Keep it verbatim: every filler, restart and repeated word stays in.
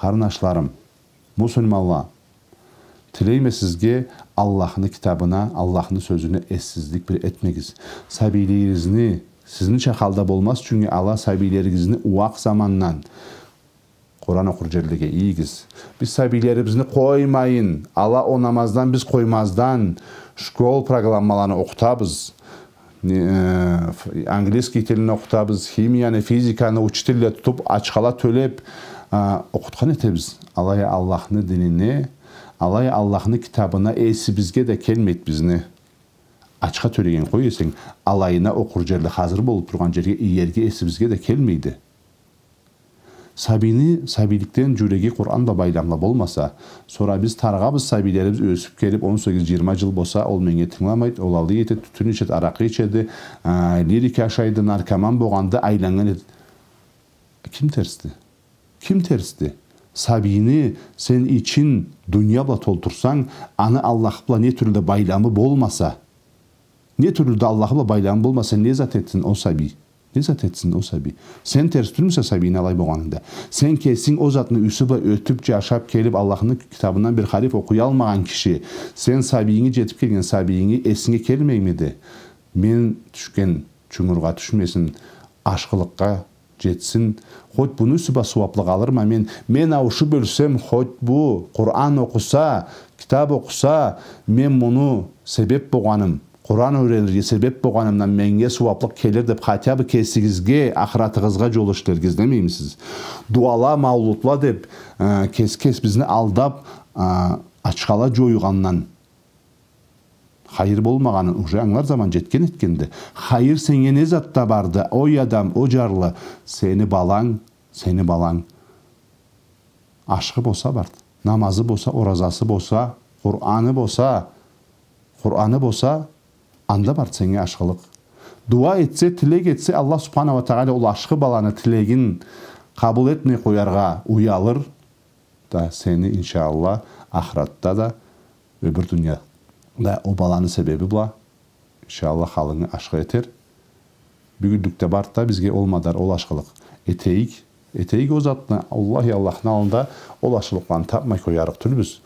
Къарнашларым, муслиманла, тилейме сизге, Аллахны китабына, Аллахны сёзюне эссизлик бир этмегиз. Сабийлеригизни, сизнича халда болмаз, чюнки ала сабийлеригизни уакъ замандан Къуран окъур джерлеге ийигиз. Биз сабийлерибизни къоймайын, ала о намаздан биз къоймаздан, школ программаланы окъутабыз. Не, э, ф-, английский тилни окъутабыз, химияны, физиканы учителле тутуб, ачхала тёлеб, а, окъутхан этебиз. Алай а Аллахны динине, алай а Аллахны китабына эсибизге да келмейди бизни. Ачха тёлеген къой эсенг, алайына окъур джерле хазыр болуб тургъан джерге иерге эсибизге да келмейди. Сабийни, сабийликден джюреги Къуран бла байламлы болмаса, сора биз тарыгъабыз, сабийлерибиз ёсюб келиб, он сегиз, джыйырма джыл болса, ол меннге тынгыламайды, ол алай этеди, тютюн ичеди, аракъы ичеди, а, лирика ашайды, наркоман болгъанды, айланнган эди. Ким терсди? Ким терсди? Сабийни сен ичин дуния бла толтурсанг, аны Аллах бла не тюрлю да байламы болмаса, не тюрлю да Аллахы бла байламы болмаса, не зат этсин о сабий? Не зат этсин о сабий? Сен терс тюлмюсе сабийни алай болгъанынгда? Сен кесинг о затны юсю бла ётюб, джашаб келиб, Аллахны китабындан бир хариф окъуялмагъан киши, сен сабийинги, джетиб келген сабийинги, эсинге келмеймиди? Мен тюшген чунгургъа тюшмесин, ашхылыкъгъа джетсин. Хоть буну юсю бла сууаблыкъ алырма мен. Мен ауушуб ёлсем, хоть бу Къуран окъуса, китаб окъуса, мен муну себеб болгъаным, Къуран юренирге себеб болгъанымдан меннге сууаблыкъ келир деб, хотя бы кесигизге, ахыратыгъызгъа джол ишлерге излемеймисиз? Дуала, маулутла деб, э, кес-, кесибизни алдаб, э, ачхала джоюгъандан хайыр болмагъанын уже ангылар заман джетген этгенди. Хайыр сеннге не затда барды, ой адам, о джарлы? Сени баланг, сени баланг ашхы болса барды. Намазы болса, оразасы болса, Къураны болса, Къураны болса, анда барды сеннге ашхылыкъ. Дуа этсе, тилек этсе, Аллах Субханаху уа Тагъала ол ашхы баланы тилегин къабыл этмей къояргъа уялыр да сени, иншаАллах, ахыратда да, ёбюр дунияда о баланы себеби бла, иншаАллах, халынгы ашхы этер. Бюгюнлюкде барды да бизге ол мадар, ол ашхылыкъ. Этейик, этейик о затны, Аллах, Аллахны аллында ол ашхылыкъланы табмай къоярыкъ тюлбюз.